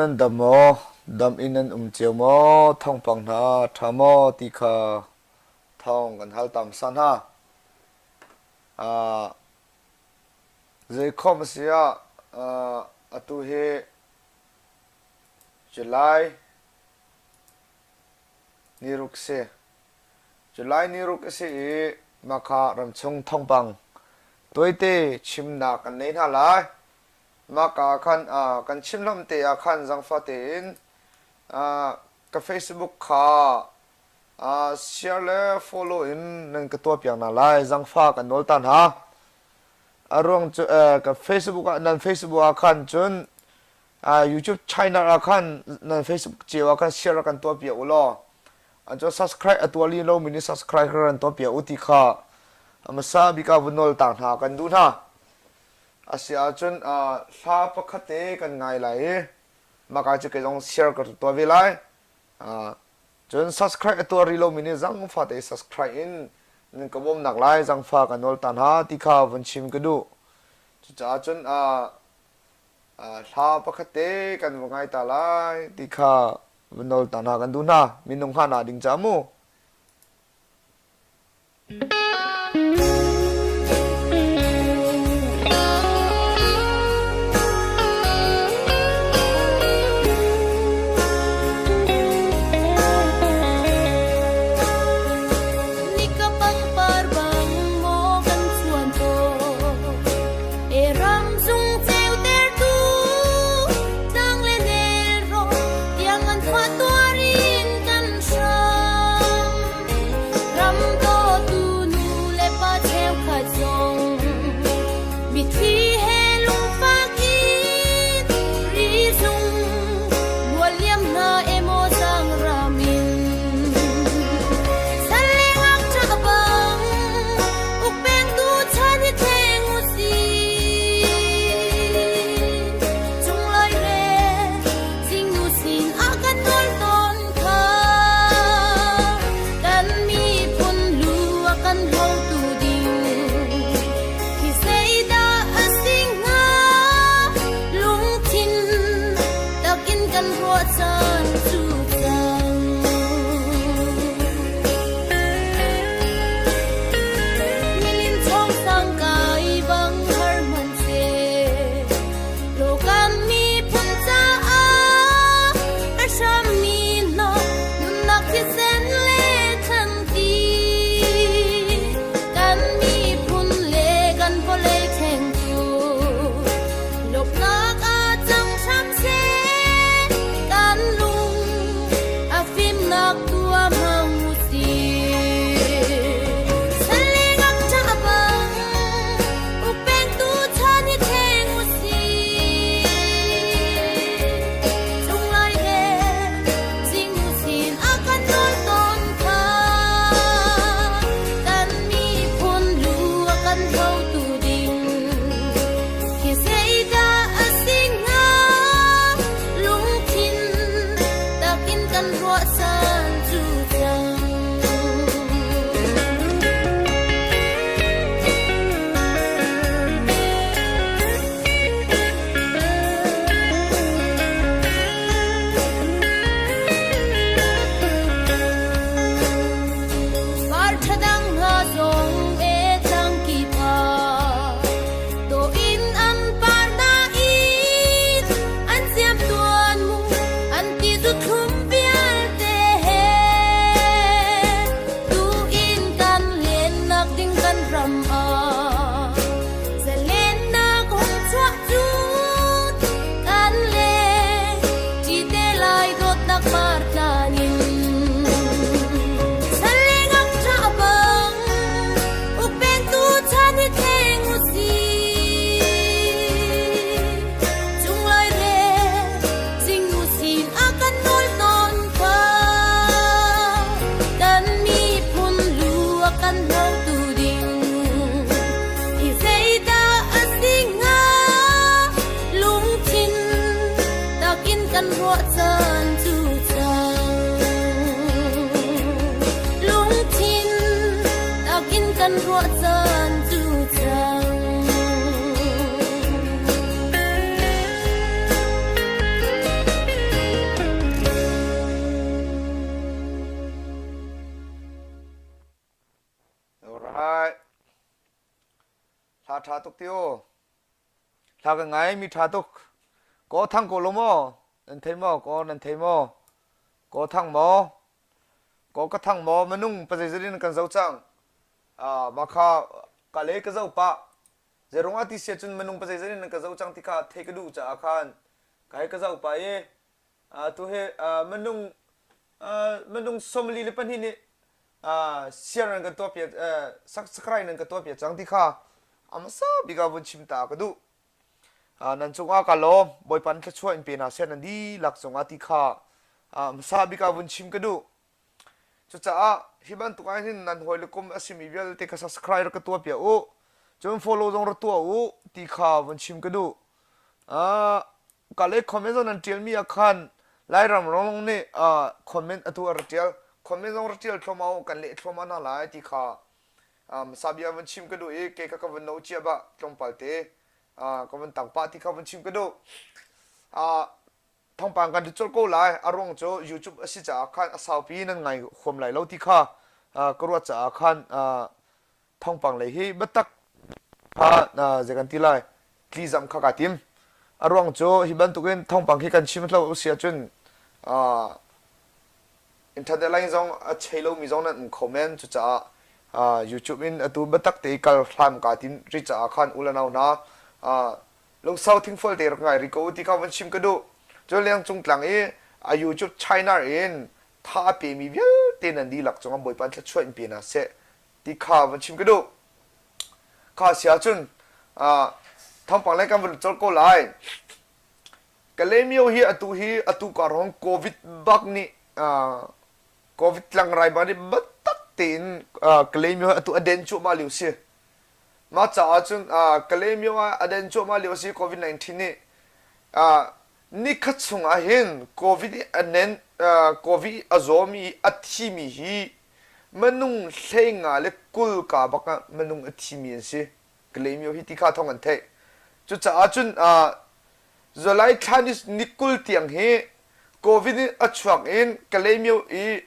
Nan dam maw? Dam in nan um cio maw? Thawngpang hna ṭha maw ti kha thawng kan hal tam sa hna. Zeikhom a si ah atu hi July ni ruk si. July ni ruk a si i mahka ramchung thawngpang tawite chimnak kan nei hna lai. Mahka ah khan kan chim hlam te ah khan zangfah tein ka Facebook kha share le follow in nan ka tuahpiak hna lai. Zangfah kan nawl ta hna. A ruang cu ka Facebook ah nan Facebook ah khan cun YouTube channel ah khan nan Facebook cio ah khan share kan tuahpiak u law an cu subscribe a tuah li lomi nih subscribe kan tuahpiak u ti kha hmasa bik ah vun nawl ta hna kan duh hna. A si ahcun hla pakhat te kan ngai lai i maka cu kei zong share ka tuah ve lai. Cun subscribe a tuah rih lomi nih zangfa te subscribe in nan ka bawmnak lai zangfa ka nawl ta hna ti kha vun chim ka duh. Cucaah cun hla pakhat te kan va ngai ta lai ti kha vun nawl ta hna kan duh hna. Minung hngahnak ding ca mu. Nika pangpar bang maw kan chuan tawn, e ram cung ceutertu tlang le nelrawn tiang an fah tuar in kan hram. Ram dawtu nu le pa cheukhat zong mitthli he lungfak in rizung mual liam hna emaw sang ram in. Sal le ngakṭha bang ukpengtu chan hi thleng u sih. Cunglai re zingnu sin ah kan nawl tawn kha. Kan miphun lu a kan hotu ding hi zeidah a si hnga? Lungthin takin kan ruah caan cu cang. Nilin chawng sang kai bang har hmanhseh law kan miphun caah a hrammi hna nunnak thisen le thlanti kan miphun le kan vawlei theng cu lawmhnak ah cang hram seh kan lung a fimnak tuah hmang u sih. Sal le ngakṭah bang ukpengtu chan hi thleng u sih. Cunglai he zingnu sin a kan nawl tawn kha kan miphun lu a kan hotu ding khi zeidah a si hnga lungthin takin kan ruah caan cu cang. Par ṭhadang hna zong e tlang kip ah dawh in an par nain an siam tuan mu an ti zu thlum vialte he tu in kan lennak ding kan ram ah zalennak hung chuah cu kan le ṭi te lai dawtnak par tlan in sal le ngakṭah bang ukpengtu chan hi thleng u sih cunglai le zingnu sin a kan nawl tawn kha kan miphun lu a kan hotu ding hi zeidah a si hnga lungthin takin kan ruah caan cu cang lungthin takin kan ruah caan cu cang. Hla ṭha tuk ti u. Hla ka ngai mi ṭha tuk. Kaw thang ko lo maw? Nan thei maw? Kaw nan thei maw? Kaw thang maw? Kaw ka thang maw? Minung pazeizat in kan zo cang. Ah, mah kha ka le ka zo pah. Zeirung ah ti sia cun minung pazeizat in nan ka zo cang ti kha thei ka duh caah khan ka hei ka zo pah i tu hi minung minung 42 nih share nan kan tuah piak subscribe nan ka tuah piak cang ti kha a hmasa bik ah vun chim ta ka duh. Nan cungah ka lawm Bawipa nih thluachuah in pe hna seh nan dihlak cungah ti kha hmasa bik ah vun chim ka duh. Cucaah hi bantuk ah hin nan hawi le kum a simi vialte kha subscribe rak ka tuah piak u. Cun follow zong rak tuah u ti kha vun chim ka duh. Ka le comment zong nan ṭialmi ah khan Lairam ronglong nih comment atu a rak ṭial. Comment zong rak ṭial thluahmah u, kan leh thluahmah hna lai ti kha sabia vun chim ka duh i kei kha ka vun no cia bah tlawmpal te ka vun tang pah ti kha vun chim ka duh. Thawngpang kan lut colh ko lai. A ruang cu YouTube a si caah khan a saupi nan ngai huam lai lo ti kha ka ruat caah khan thawngpang lei hi biatak kha zei kan ti lai tlizam kha kaa tim. A ruang cu hi bantukin thawngpang hi kan chim hlo si ahcun internet line zong a chei lomi zong nan um kho men. Cucaah YouTube in atu biatak te i kal hlam kaa tim ri caah khan u le nau hna lungsau thingfual te rak ngai rih ko ti kha van chim ka duh. Cun lengcung tlang i a YouTube China in tha a pemi vialte nan dihlak cungah Bawipa thluachuah in pe hna seh ti kha van chim ka duh. Kha si ahcun thawngpang lei kan van colh ko lai. Kalaymyo hi atu hi atu kar hong COVID bak nih COVID tlangrai bak nih biatak tein Kalaymyo hi atu a den cuahmah lio si. Mah caah cun Kalaymyo ah a den cuahmah lio si COVID-19 nih nikhat chung ah hin COVID i a nen COVID a zawmi a thimi hi minung 50 ka bak ah minung a thimi an si. Kalaymyo hi ti kha thawng an theih. Cucaah cun July thla ni 20 tiang hi COVID in a chuak in Kalaymyo i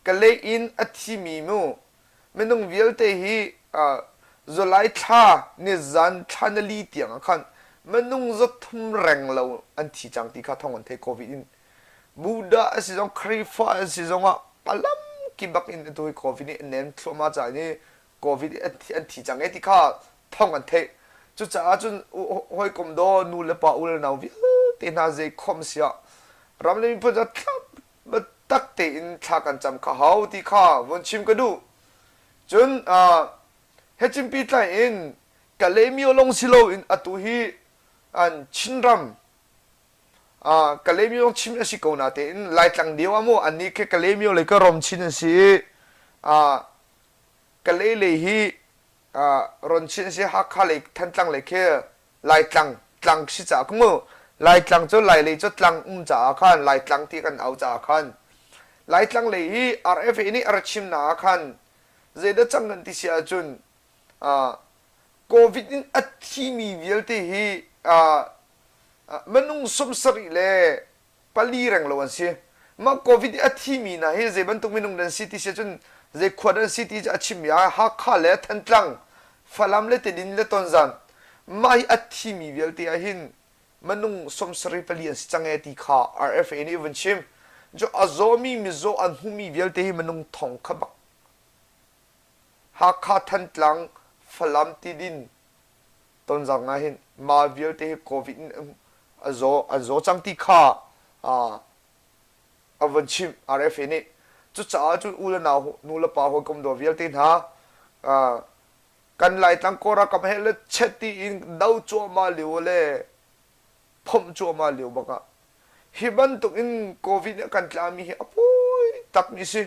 Kalay in a thimi mu minung vialte hi July thla nizan thla nali tiang ah khan minung zathum reng lo an thi cang ti kha thawng an theih COVID in Buddha a si zong Khrihfa an si zong ah a lam ki bak in atu hi COVID nih a nem thluahmah caah ni COVID an thi cang e ti kha thawng an theih cucaah cun hawikom daw nu le pa u le nau vialte hna zei khom siah ram le miphun biatak tein thla kan cam kha hau ti kha vun chim ka duh. Cun hecimpi tlai in Kalaymyo lawng si loin atu hi an Chinram Kalaymyo chim a si ko na tein Laitlang deu ah mu annih khi Kalaymyo lei ka rom chin an si i Kalay lei hi ron chin si Hakha lei Thantlang lei khi Laitlang tlang si caah ka mu Laitlang cu Lai lei cu tlang um caah khan Laitlang ti kan au caah khan Laitlang lei hi RFA nih a ra chimnak ah khan zeidah cang kan ti si ahcun COVID in a thimi vialte hi minung 74 reng lo an si. Mah COVID i a thimi hna hi zei bantuk minung dan si ti si cun zei khua dan si ti a chimmi ah Hakha le Thantlang, Falam le Tedim le Tonzang mah hi a thimi vialte ah hin minung 74 an si cang e ti kha RFA nih vun chim. Cu a zawmi mizaw an hmumi vialte hi minung thong kha bak Hakha, Thantlang, Falam, Tidin, Tonzang ah hin mah vialte hi COVID in a zaw an zaw cang ti kha a von chimh RFA nih. Cucaah cun u le nau nu le pa hawikom daw vialte hna kan Laitlang Kawlram kam he le chet tiin do cuahmah lio le phomh cuahmah lio bak ah hi bantuk in COVID nih a kan tlami hi a pawi takmi si.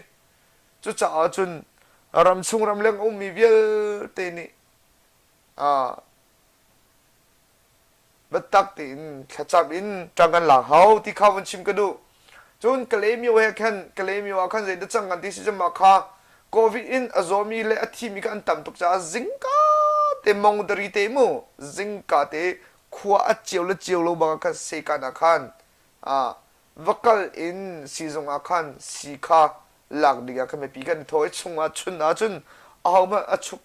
Cucaah cun ramchung ramleng a ummi vialte nih biatak tein thlacam in ṭang kan lak hau ti kha vun chim ka duh. Cun Kalaymyo he khan Kalaymyo ah khan zeidah cang kan ti si cun mah kha COVID in a zawmi le a thimi kha an tam tuk caah zingka te mongdari te mu zingka te khua a ceu le ceu lo bang ah khan sekan ah khan va kal in siizung ah khan sii kha lak ding ah khan mipi kan i thawh i chung ah chun ah cun ahohmanh a chuk.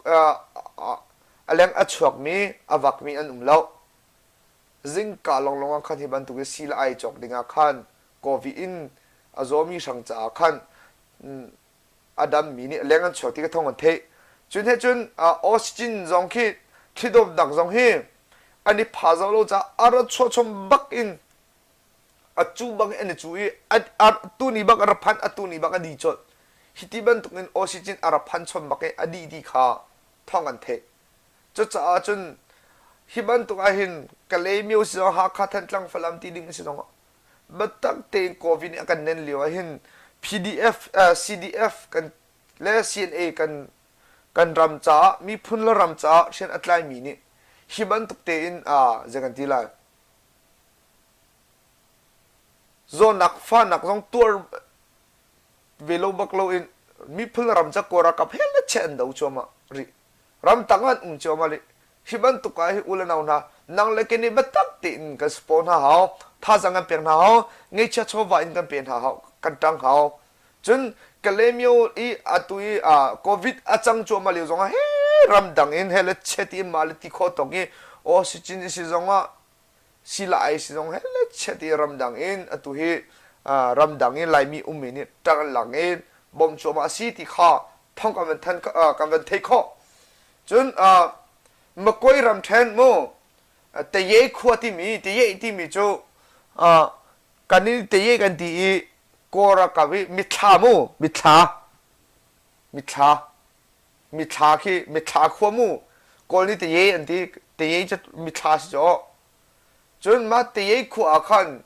A leng a chuakmi, a vakmi an um lo. Zingka lawnglawng ah khan hi bantuk i sii le ai cawk ding ah khan COVID in a zawmi hrang caah khan a dammi nih leng an chuak ti ka thawng an theih. Cun he cun oxygen zong khi thli-dawpnak zong hi an i pha zau lo caah a ra chuahchom bak in a cu bang in an i cu i tuni bak a ra phan a tuni bak a di colh. Hi ti bantuk in oxygen a ra phan chom bak i a dih ti kha thawng an theih. Cucaah cun hi bantuk ahhin Kalaymyo si zong Hakha Thantlang Falam ti ding si zong biatak tein COVID nih a kan nen lio ahhin PDF, CDF kan le CNA kan kan ram caah miphun le ram caah rian a tlaimi nih hi bantuk tein zei kan ti lai zawnak fahnak zong tuar ve lo bak loin miphun le ram ca Kawl ralkap he le che an do cuahmah rih ramtang an um cuahmah rih hi bantuk ah hi u le nau hna nang le ke nih biatak tein kan support hna hau thazaang kan pek hna hau ngeihchia chawva in kan pe hna hau kan ṭang hau cun Kalaymyo i atu i covid a cang cuahmah lio zongah he ramdang in he le chet i mah le ti khawh tawk i oxygen si zongah sila ai si zong he le chet i ramdang in atu hi ramdang in Laimi ummi nih ṭang lang in bawmh cuahmah a si ti kha thawng kan van than kan van theih khawh cun Makoi ramṭhen mu Taye khua timi Taye timi cu kan in Taye kan ti i Kawl ralkap i mithla mu mithla mithla mithla khi mithla khua mu Kawl nih Taye an ti Taye cu mithla si cu cun mah Taye khua ah khan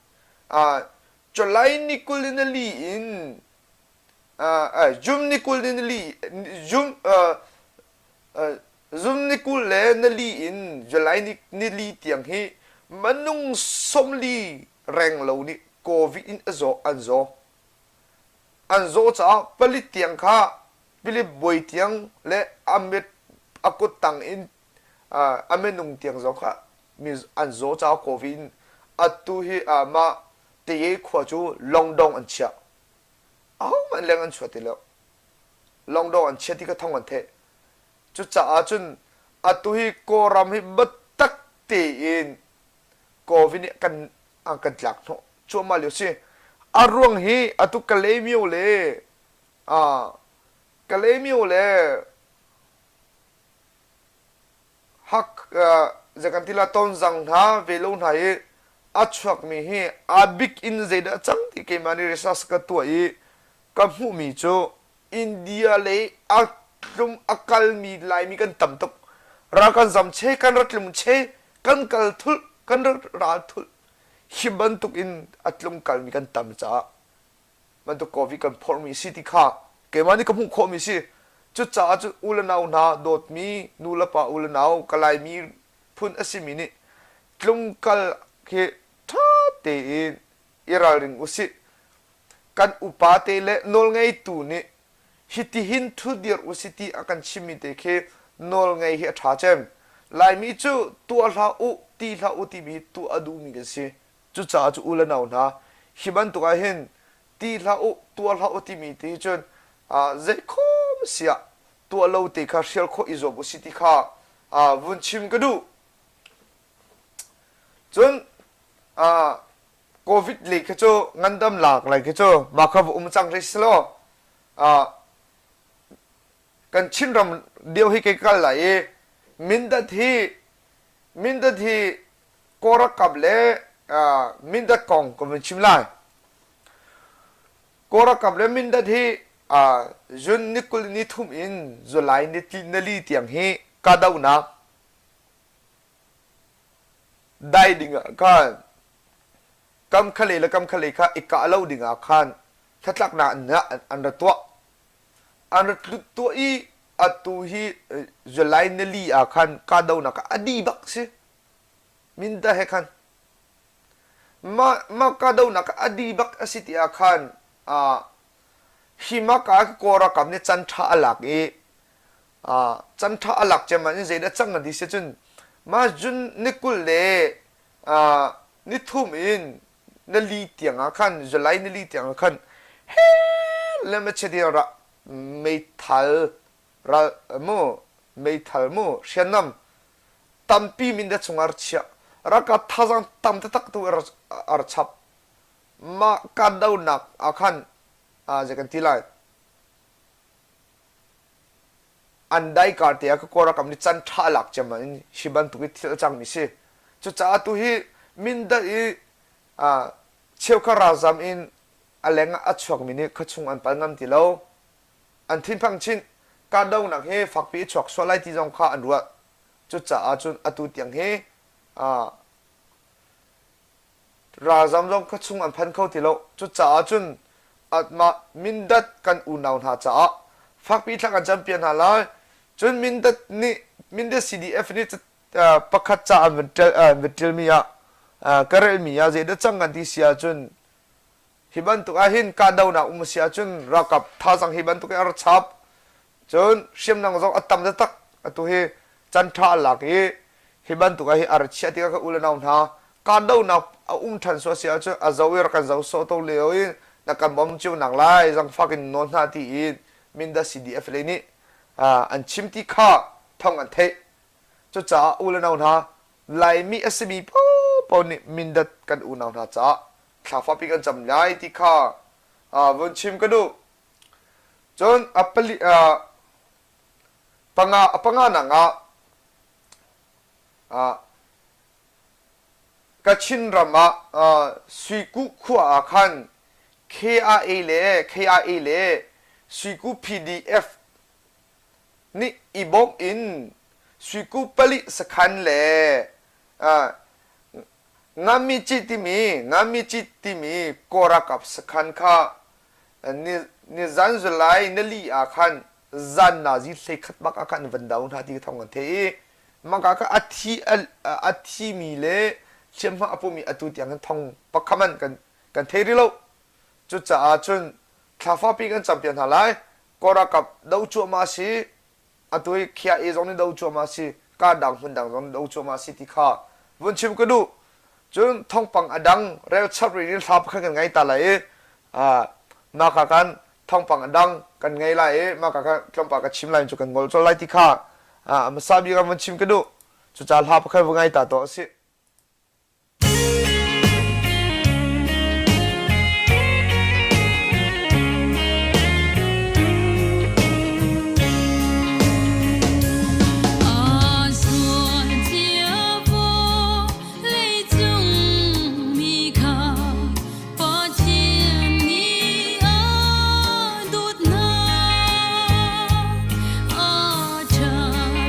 July ni 20 in li in June ni 20 in li June Zun ni 20 le na li in July ni li tiang hi minung 40 reng lo nih COVID in a zaw an zaw. An zaw caah palik tiang kha Philip bawi tiang le a mit a kut tang in a minung tiang zong kha mi an zaw caah COVID in atu hi mah Taye khua cu longdong an chiah. Ahohmanh leng an chuah ti lo. Longdong an chiah ti kha thong an theih. Cucaah cun atu hi Kawlram hi biatak tein COVID nih kan an kan tlak hnawh cuahmah lio si. A ruang hi atu Kalaymyo le Kalaymyo le Hak zei kan ti la Tonzang hna velo hna i a chuakmi hi a bik in zeidah a cang ti keimah nih research ka tuah i ka hmuhmi cu India lei a tlum a kalmi Laimi kan tam tuk. Ral kan zam che, kan ra tlung che, kan kal thulh, kan ra ral thulh. Hi bantuk in a tlung kalmi kan tam caah bantuk COVID kan phorhmi si ti kha keimah nih ka hmuh khawhmi si. Cucaah cun u le nau hna dawtmi nu le pa u le nau ka Laimi phun a simi nih tlungkal khi ṭha tein i ralring usih. Kan upa te le nawlngeitu nih hitihin ṭhudir usih ti a kan chimmi te khi nawlngei hi a ṭha cem. Laimi cu tuah hlah u, ti hlah u timi tuah a duhmi kan si. Cucaah cu u le nau hna, hi bantuk ah hin ti hlah u, tuah hlah u timi ti hi cun zeikhom siah tuah lo te kha hrial khawh i zuam usih ti kha vun chim ka duh. Cun COVID lei khi cu ngandamnak lei khi cu mah kha va um cang rih si law kan Chinram lio hi kei kal lai i Mindat hi Mindat hi Kawl ralkap le Mindat kong ka vun chim lai. Kawl ralkap le Mindat hi June ni 20 ni thum in July ni li tiang hi kahdohnak dai ding ah khan kam khalei le kam khalei kha i kah lo ding ah khan hnatlaknak an, an ra tuah. An ra tuah i atu hi July nili ah khan kahdohnak ah a dih bak si. Minda he khan. Mah, mah kahdohnak ah a dih bak a si ti ah khan uh, hi mah ka Kawl ralkap nih can ṭha a lak i can ṭha a lak ciammam in zeidah cang an ti si cun mah June ni 20 le ni thum in na li tiang ah khan July ni li tiang ah khan he le ma che ra meithal ral mu meithal mu hriamnam. tampi Mindat chungah a chiah. Ralkap thazaang tam taktak tu a ra chap. Mah kahdohnak ah khan zei kan ti lai? An dai kar te ah ka Kawl ralkap nih can ṭha lak ciammam in hi bantuk i thil a cangmi si. Cucaah tu hi Mindat i cheukhat ralzam in a leng ah a chuakmi nih khuachung an pal ngam ti lo. An thinphang chin. Kahdohnak hi fakpi i chuak sual lai ti zong kha an ruah. Cucaah cun atu tiang hi ralzam zong khuachung an phan kho ti lo. Cucaah cun mah Mindat kan unau hna caah fakpi thla kan campiak hna lai. Cun Mindat nih Mindat CDF nih pakhat ca an van ṭialmi ah ka relmi ah zeidah cang kan ti si ahcun hi bantuk ahhin kahdohnak um a si ahcun ralkap thazaang hi bantuk in a ra chap. Cun hriamnam zong a tam taktak. Atu hi can ṭha a lak i hi bantuk ah hi a ra chiah tikah ka u le nau hna kahdohnak a um ṭhan sual si ahcun a zo i rak kan zo sawh to lio i na kan bawm cio nak lai zangfak in nawl hna ti in Mindat CDF lei nih an chim ti kha thawng an theih. Cucaah u le nau hna Laimi a simi paohpaoh nih Mindat kan unau hna caah thla fakpi kan cam lai ti kha vun chim ka duh. Cun a pali panga a panganak ah Kachin ram ah Suiku khua ah khan KIA le Suiku PDF nih i bawmh in Suiku pali sakhan le Ngamici timi Kawlralkap sakhan kha nizan July nili ah khan zan nazi 11 bak ah khan van do hna ti thawng kan theih i maka kha a thimi le hliamhma a pumi atu tiang hin thong pakhat hmanh kan thei rih lo. Cucaah cun thla fapi kan campiak hna lai. Kawlralkap do cuahmah a si. Atu hi KIA zong nih do cuahmah a si, kaa dang hmun dang zong nih do cuahmah a si ti kha vun chim ka duh. Cun thawngpang a dang rel chap rih in hla pakhat kan ngei ta lai i mah ka kan thawngpang a dang kan ngei lai i mah ka kan tlawmpal ka chim lai cu kan ngol colh lai ti kha hmasa bik ah vun chim ka duh. Cucaah hla pakhat va ngai ta tuah usih. Pathian nih a dawt hna. A ṭha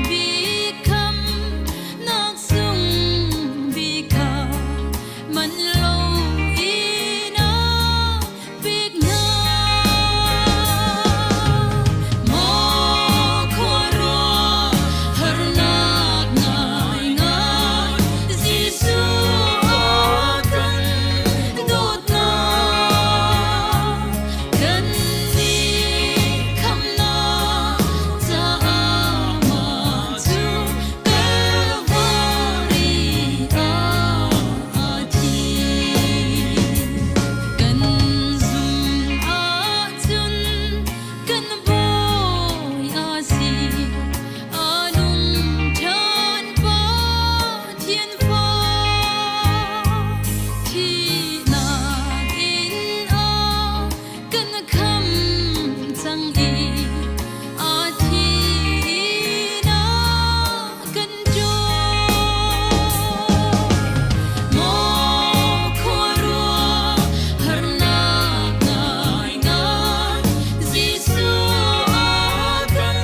bik khamnak sung bik kha man loin a pek hna. Maw khuaruah harnak ngaingai Jesuh a kan dawtnak kan nih khamnak caah mah cu Kalvari ah a thi. Kan zumh ahcun kan bawi a si, a nung ṭhan Pathian fa. Thihnak in a kan kham cang i a thi in a kan ṭawl. Maw khuaruah harnak ngaingai Jesuh a kan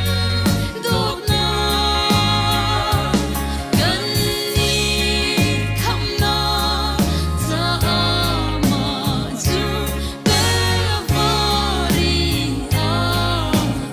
dawtnak kan nih khamnak caah mah cu Kalvari ah.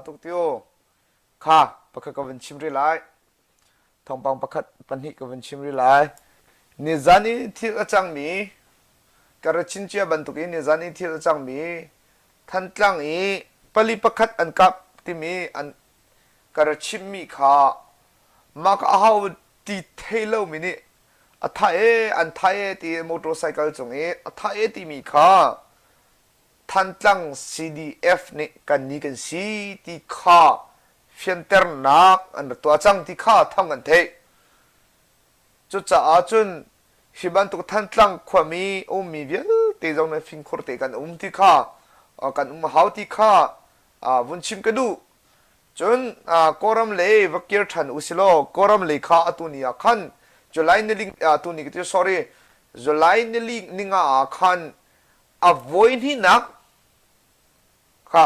tuk ti u. Kha pakhat ka vun chim rih lai. Thawngpang pakhat pahnih ka vun chim rih lai. Nizan i thil a cangmi ka ra chin cia bantukin nizan i thil a cangmi Thantlang i pali pakhat an kap timi an ka ra chimmi kha mah ka aho ti thei lomi nih a tha e an tha e ti motorcycle cung i a tha e timi kha Thantlang CDF nih kan ni kan si ti kha fianternak an rak tuah cang ti kha thawng kan theih. Cucaah cun hi bantuk Thantlang khuami ummi vialte zong nih fimkhur te kan um ti kha kan um a hau ti kha vun chim ka duh. Cun Kawlram lei va kir ṭhan usilaw Kawlram lei kha atu ni ah khan July ni atu ni ka ti sorry July ni ninga ah khan a voihnihnak kha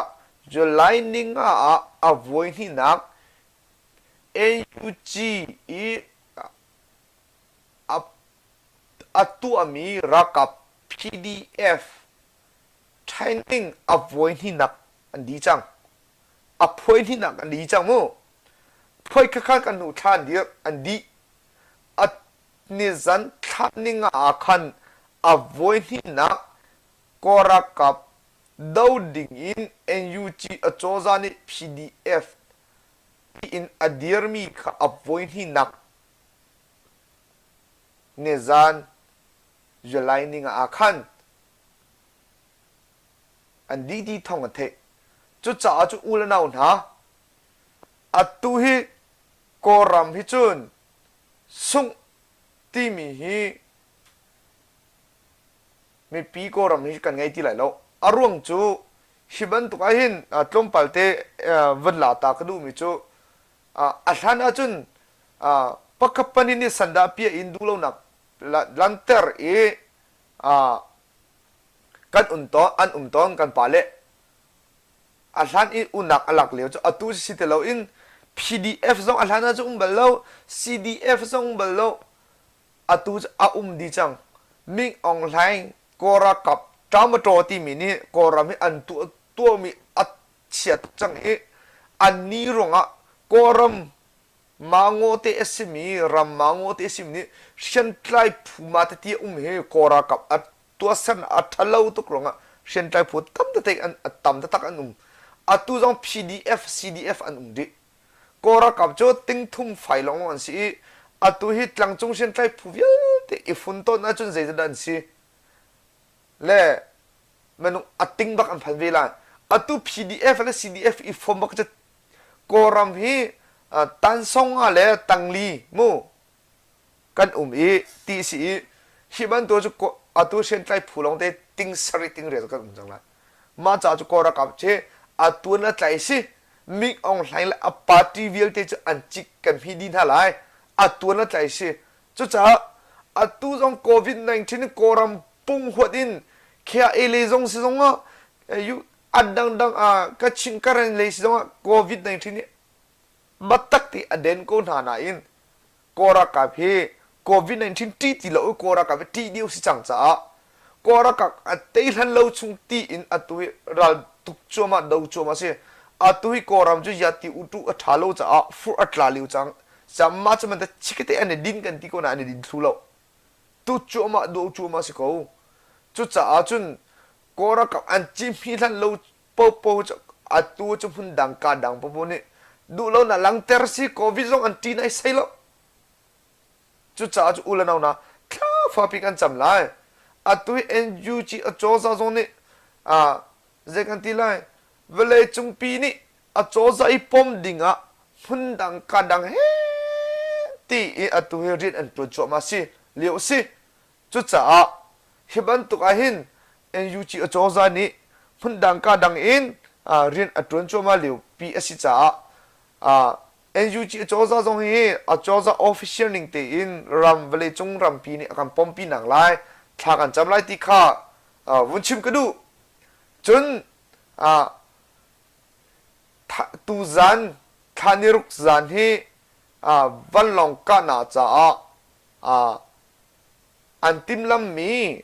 July ninga ah a voihnihnak NUG i a tuahmi ralkap PDF training a voihnihnak an dih cang. A phuaihnihnak an dih cang mu. Phuai khakha kan hnu thla an dir an dih. A nizan thla ninga ah khan a voihnihnak Kawl ralkap do ding in NUG acozah nih PDF tiin a dirmi kha a voihnihnak nizan July ninga ah khan an dih ti thawng an theih. Cucaah cu u le nau hna, atu hi Kawlram hi cun sungh timi hi mipi Kawlram hi kan ngei ti lai lo. A ruang cu hi bantuk ahhin tlawmpal te van la ta ka duhmi cu a hlan ahcun pakhat pahnih nih sandah piah in duhlonak lanter i kan um tawn an um tawn kan pale a hlan i unak a lak lio cu atu si ti loin PDF zong a hlan ah cu um bal lo CDF zong um bal lo atu cu a um di cang Ming Aung Hlaing Kawra kap Ṭamaṭaw timi nih Kawlram hi an tuah tuahmi a chia tuk cang i an ni ruangah Kawlram Mango te a simi ram mango te a simi nih hriamtlai phu ma tete a um hi Kawl ralkap a tuahsernak a ṭhalo tuk ruangah hriamtlai phu tam taktak an tam taktak an um. Atu zong PDF, CDF an um dih. Kawl ralkap cu tingthum fai lawnglawng an si i atu hi tlangcung hriamtlai phu vialte i funtawn ahcun zeidah an si le minung a ting bak an phan ve lai. Atu PDF le CDF i fom bak cu Kawlram hi tansong ah le tangli mu kan um i ti si i hi bantuk cu atu hriamtlai phu lawng te ting sarih ting riat kan um cang lai. Mah ca cu Kawl ralkap cu atu na tlai si Ming Aung Hlaing le a party vialte cu an cik kan hmi dih hna lai. Atu na tlai si. Cucaah atu zong COVID-19 Kawlram punghuat in KIA lei zong si zong ah a dangdang ah Kachin Karen lei si zongah COVID-19 nih biatak ti a den ko hna nain Kawl ralkap hi COVID-19 ṭih ti lo i Kawl ralkap hi ṭih dih si cang caah Kawl ralkap a tei hlan lo chung ti in atu hi ral tuk cuahmah do cuahmah si. Atu hi Kawlram cu yati utu a ṭha lo caah fur a tla lio cang. Mah cu man chikete an i din kan ti ko nain an i din thlu lo. Tu cuahmah do cuahmah si ko. Cucaah cun Kawl ralkap an cihmih hlan lo popo cu atu cu hmundang ka dang popo nih duhlonak langter si covid zong an ṭi nai sei lo cucaah cu u le nau na thla fapi kan cam lai atu hi NUG acozah zong nih ah zei kan ti lai vawlei cungpi nih acozah i pom ding ah hmundang ka dang he ti i atu hi rian an ṭuan cuahmah si lio si Cucaah hi bantuk ahhin NUG acozah nih hmundang ka dang in rian a ṭuan cuahmah lio pi a si caah NUG acozah zong hi acozah official ning tein ram vawleicung rampi nih a kan pompi nak lai thla kan cam lai ti kha vun chim ka duh. Cun tuzan thla ni ruk zan hi vanlawng kahnak caah an timhlammi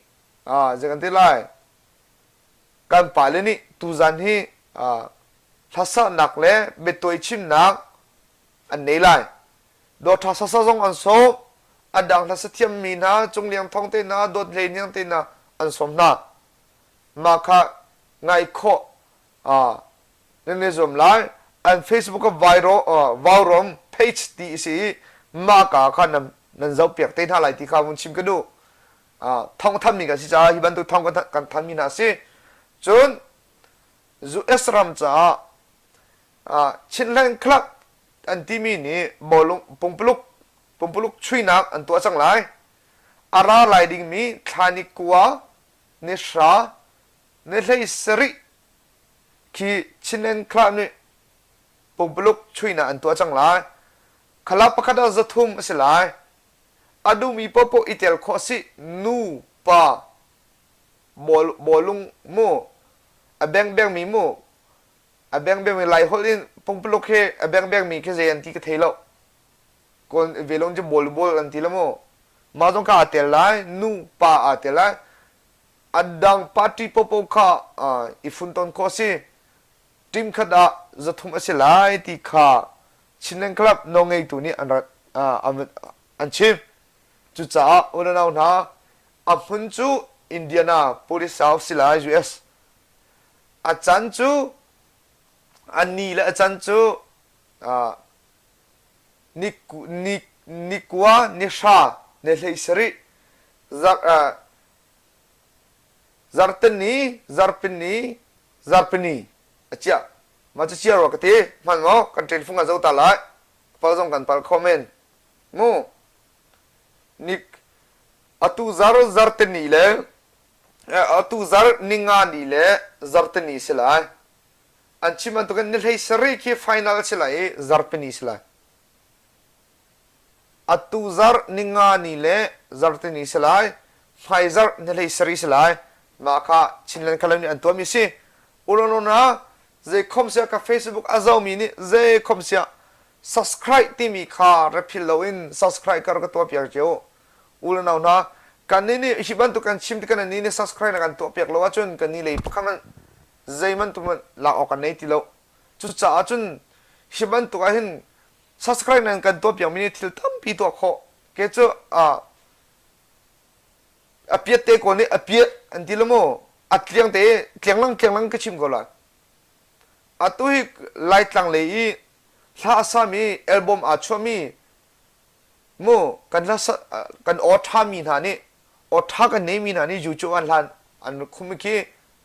zei kan ti lai kan pale nih tuzan hi. hlasaknak le biatuai chimnak an nei lai. Dawtha sasa zong an sawm. A dang hlasa thiammi hna, Cungliang Thawng te hna, Dawt Hlei Hniang te hna an sawm hna. Mah kha ngai khawh nan i zuam lai. An Facebook ah viral, vaurom page ti a si i mah ka kha nan, nan zohpiak te hna lai ti kha vun chim ka duh. Thawng thanmi kan si caah hi bantuk thawng kan thanmi hna a si. Cun US ram caah Chinland Club an timi nih bawlung pungpuluk pumpuluk chuihnak an tuah cang lai. A ra lai dingmi thla ni kua, ni hra, ni hlei sarih khi Chinland Club nih pumpuluk chuihnak an tuah cang lai. Khala pakhat ah 300 a si lai. A duhmi paohpaoh i tel khawh a si. Nu, pa, bawlung mu, a bengbengmi mu, a bengbengmi Laiholh in pungpaluk hi a bengbengmi khi zei an ti ka thei lo. Kawl velon cu bawl bawl an ti lo mu. Mah zong kha aa tel lai, nu pa aa tel lai. A dang party popo kha i funton khawh a si. Team khat ah 300 a si lai ti kha Chinland Club nawlngeitu nih an rat an chim. Cucaah unau hna a hmun cu Indiana Police House si lai US. A can cu a ni le a can cu ni ni ni kua ni hra ni hlei sarih zarteni zarpini zarpini a chiah mah cu chia rua ka ti hman maw kan ṭin fung ah zo ta lai pal zong kan pal kho men mu ni atu zar zarteni le atu zar ninga ni le zarteni si lai an chim bantukin ni hlei sarih khi final si lai i zarpini si lai atu zarh ninga ni le zartini si lai hmai zarh ni hlei sarih si lai mah kha Chinland Khalam nih an tuahmi si ulonona zei khom sia ka Facebook a zomi nih zei khom sia subscribe timi kha rephil loin subscribe kar ka tuah piak cio ulanau hna kan nih nih hi bantuk kan chim ti kan nih nih subscribe na kan tuah piak lo ahcun kan nih lei pakhat man zeiman tu lak awk kan nei ti lo cucaah cun hi bantuk ah hin subscribe nan kan tuah piakmi nih thil tampi tuah khawh ke cu a piat te ko nih a piat an ti lo mu a tliang te tlianglang tlianglang ka chim ko lai atu hi laitlang lei i hla a sami album aa chuahmi mu kan hla kan aw ṭhami hna nih aw ṭha kan neimi hna nih YouTube an hlan an khum khi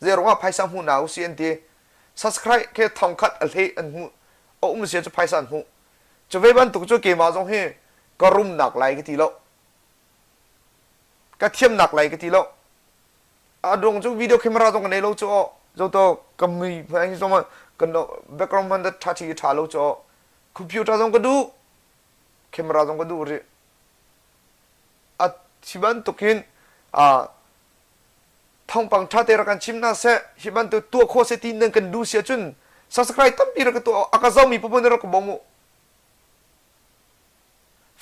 zei ruangah phaisa hmu na usi an ti subscribe ke 1000 a hlei an hmu a um sia cu phaisa an hmuh cu ve bantuk cu keimah zong hi ka rumnak lai ka ti lo ka thiamnak lai ka ti lo a dong cu video camera zong ka nei lo cu aw zo to ka mui hi zong kan background man da tha thi tha lo cu aw computer zong ka duh camera zong ka duh rih a thi bantuk hin a thawngpang ṭha te rak kan chim hna seh hi bantuk tuah khawh seh ti nan kan duh si ahcun subscribe tampi rak ka tuah a ka zomi paoh nih rak ka bawm u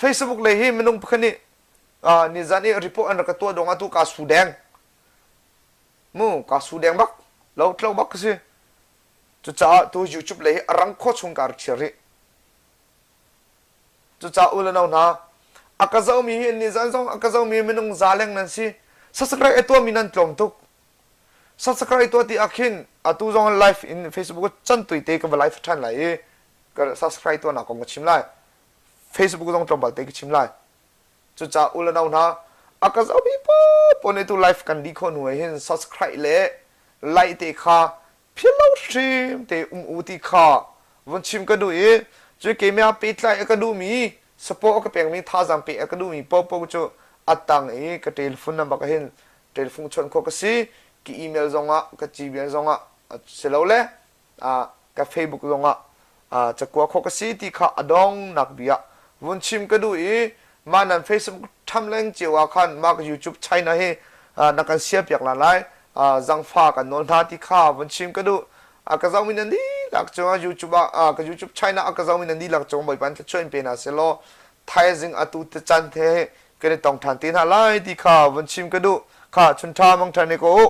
Facebook lei hi minung pakhat nih nizan i report an rak ka tuah dong ah tu ka su deng mu ka su deng bak lo tlo bak ka si cucaah tu YouTube lei hi a rang khawh chung ka rak chiar rih Cucaah u le nau hna, a ka zohmi hi nizan zong a ka zohmi minung za leng nan si. Subscribe a tuahmi nan tlawm tuk. Subscribe tuah ti ah khin atu zong live in Facebook can tuite ka va live ṭhan lai i ka subscribe tuahnak kong ka chim lai. Facebook zong tlawmpal te ka chim lai. Cucaah u le nau hna, a ka zohmi paoh nih tu live kan dih khawh hnu ah hin subscribe le like te kha philh lo hrim te um u ti kha vun chim ka duh i cu keimah pehtlai a ka duhmi support a ka pekmi thazaang pek a ka duhmi paohpaoh cu a tang i ka telephone number ka hin telephone chawnh khawh ka si ka email zongah ka gmail zongah silole ka Facebook zongah cakua khawh ka si ti kha a dongnak bia vun chim ka duh i mah nan Facebook tham leng cio ah khan mah ka YouTube China hi na kan share piak la lai zangfa kan nawl hna ti kha vun chim ka duh a ka zohmi nan dihlak cungah YouTube ah ka YouTube China a ka zohmi nan dihlak cung Bawipa in thluachuah in pe hna selaw thaizing atu te chan the kan i tong ṭhan te hna lai ti kha vun chim ka duh kha chun ṭha mang ṭhan ne ko u.